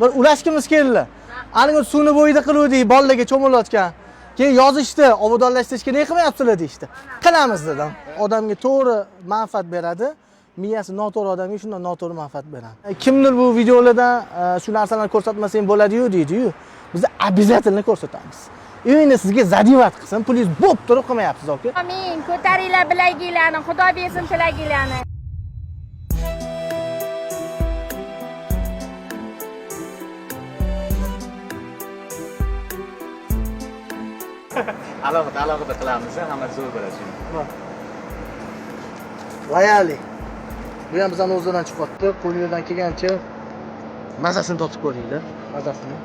Bir ulashkimiz keldi. Aniq suvni bo'yida qiluvdik, bolalarga cho'milayotgan. Keyin yozishdi, obodonlashtirishga ne qilmayapsizlar deyishdi. Qilamiz dedim. Odamga to'g'ri manfaat beradi, miyasi noto'g'ri odamga shundan noto'g'ri manfaat beradi. Kimdir bu videolarda shu narsalarni ko'rsatmasang bo'ladi-yu deydi-yu. Biz обязательно ko'rsatamiz. Endi sizga задевать qilsin, pulingiz bo'p turib qilmayapsiz, aka. Amin. Ko'taringlar bilaginglarni, Xudo bersin tilaginglarni. Alohida alohida qilamiz, hammasi zo'r bo'ladi shuni. Loyali. Bu ham bizani o'zidan chiqyapti. Qo'lingizdan kelgancha mazasini totib ko'ringlar, mazasini.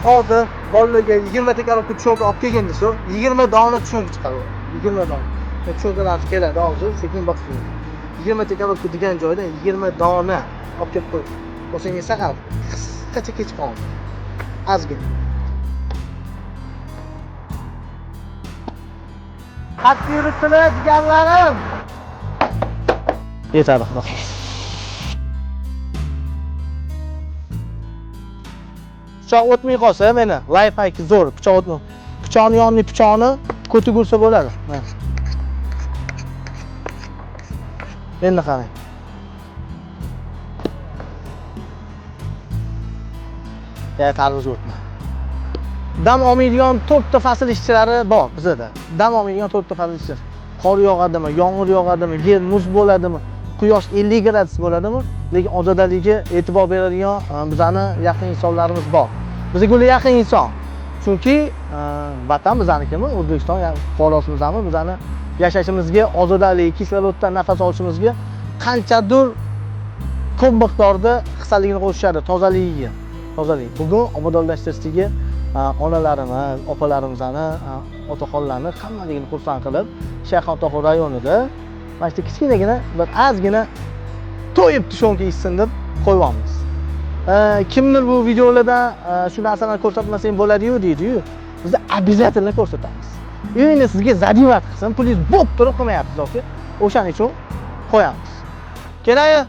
Hozir bolalarga 20 ta коробка пшёнка olib kelgin desa, 20 dona пшёнка chiqadi. 20 dona. Пшёнка lar keladi hozir, sekin bosib. 20 ta коробка degan joyda 20 dona olib kelib qo'y. Bo'lsang esa ham qisqacha kech qoldi. Ozgina. Qattiq yuribsizlar, jigarlarim. Yetadi, xudo xohlasa. Pichoq o'tmay qolsa, meni лайфхак zo'r, pichoq o'tmay. Pichoqni yonini pichoqni ko'tiga ursa bo'ladi. Mana. Endi qarang. Ya tarvuz o'tma. Dam olmaydigan 4 ta fasl ishchilari bor bizada. Dam olmaydigan 4 ta fasl ishchilari. Qor yog'adimi, yomg'ir yog'adimi, yer muz bo'ladimi, quyosh 50 gradus bo'ladimi, lekin ozodaligiga e'tibor beradigan bizani yaqin insonlarimiz bor. Bizga ular yaqin inson. Chunki vatan bizanikimi, O'zbekiston fuqarosimizmi, bizani yashashimizga, ozodalik, kisloroddan nafas olishimizga qanchadir ko'p miqdorda hissaligini qo'shishadi, tozaligiga. Tozalik. Bugun obodonlashtirishdagi onalarimiz, opalarimizni, otaxonlarni hammaligini xursand qilib, Shayxontohur rayonida mana shu kichkinagina bir ozgina to'yib тушёнка yeyishsin deb qo'yyapmiz. Kimdir bu videolarda shu narsalarni ko'rsatmasang bo'ladi-yu deydi-yu. Biz обязательно ko'rsatamiz. Endi sizga задевать qilsin, pulingiz bo'p turib qilmayapsiz, aka. O'shaning uchun qo'yamiz. Keling,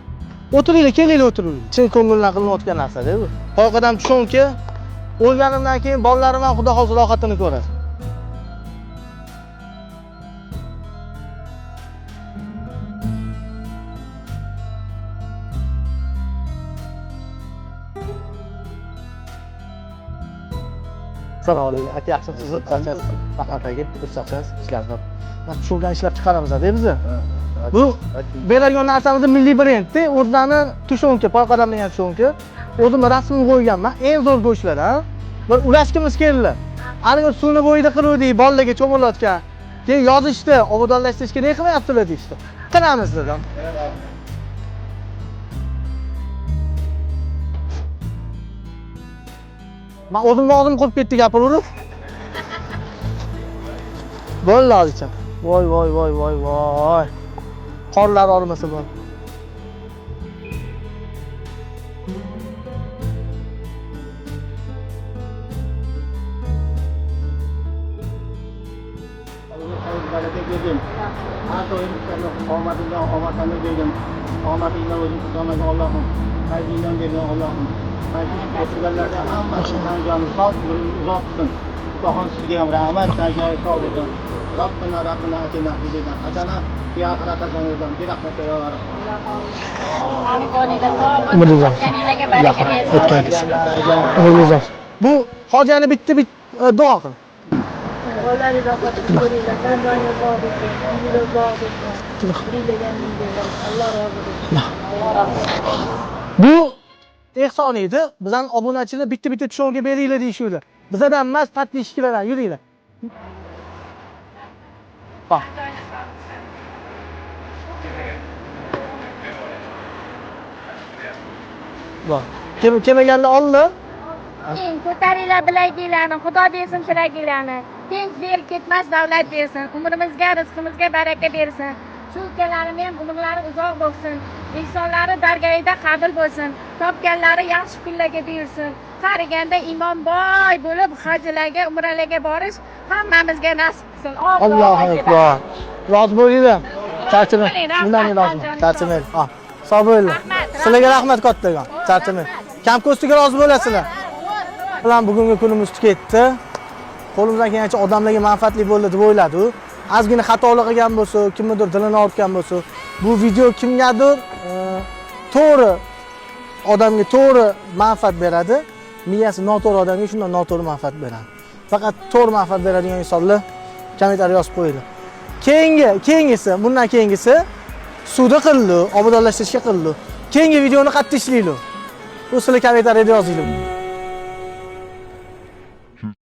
o'tiringlar, kelinglar, o'tiringlar. Chin ko'ngildan qilinayotgan narsa-da bu. Qo'yqadam тушёнка o'lganimdan keyin bolalarim ham xudo xohlasa rohatini ko'radi. Assalomu alaykum. Aka, yaxshimisiz? Qanchasiz? Rahmat aka, ruxsatsiz ishlarni. Mana tushungan ishlab chiqaramiz-da biz. Bu beradigan narsamiz milliy brendda, o'zlarini тушёнка, poyqadam degan тушёнка. O'zim rasmini qo'yganman. Eng zo'r go'shtlar, ha. Bir ulashkimiz keldi. Aniq suvni bo'yida qiluvdik, bolalarga cho'milayotgan. Keyin yozishdi, obodonlashtirishga ne qilmayapsizlar deyishdi. Qilamiz dedim. Men o'zimni og'zim qurib ketdi gapiraverib. Bo'ldi hozircha. Voy voy voy voy voy. Qorlar olmasa bo'ldi. Baraka bergin. Har doim omadingdan omadlarni bergin. Omadingdan o'zing xudomaga Allohim. Fayzingdan bergin Allohim. Mana shu o'tirganlarga hammasini joni sog', umrini uzoq qilsin. Xudoxon sizga ham rahmat, joyi sog' bo'lsin. Robbina robbina atina fid dunya hasana fi oxirati hasanatan bi rahmatika ya Umringiz uzoq. Totganinglarga baraka bersin. Umringiz uzoq. Bu hojani bitta duo qil. Bolalaringiz ovqatini ko'ringlar, joyingiz uzoq bo'lsin, umringiz uzoq bo'lsin. Bilgan Alloh rozi bo'lsin. Bu ehson edi. Bizani obunachilar bitta-bitta тушёнка beringlar deyishuvdi. Bizadan emas, подписчик lardan yuringlar. Bak. Bak. Kelmaganlar oldi. Eng ko'taringlar bilaginglarni, Xudo bersin tilaginglarni. Tinch ber ketmas davlat bersin. Umrimizga, rizqimizga baraka bersin. Shu ukalarim ham umrlari uzoq bo'lsin. Ehsonlari dargohida qabul bo'lsin. Topganlari yaxshi kunlarga buyursin. Qariganda imon boy bo'lib hajlarga, umralarga borish hammamizga nasib qilsin. Allohu akbar. Rozi bo'linglar. Charchamang. Bo'ling, rahmat, Bundan rozi. joningiz Charchamang. Ha. Sog' bo'linglar. Rahmat, rahmat. Sizlarga rahmat kattakon. Charchamang. Kam ko'stiga rozi bo'lasizlar. Bilan bugungi kunimiz ketdi. Qo'limizdan kelgancha odamlarga manfaatli bo'ldi deb o'yladi. Ozgina xatolik qilgan bo'lsa, kimnidir dilini og'ritgan bo'lsa, bu video kimgadir to'g'ri odamga to'g'ri manfaat beradi. Miyasi noto'g'ri odamga shundan noto'g'ri manfaat beradi. Faqat to'g'ri manfaat beradigan insonlar kommentariy yozib qo'yinglar. Keyingisi, bundan keyingisi suvda qildi, obodonlashtirishga qildi. Keyingi videoni qayerda ishlaylik? Bu sizlar kommentariyada yozinglar.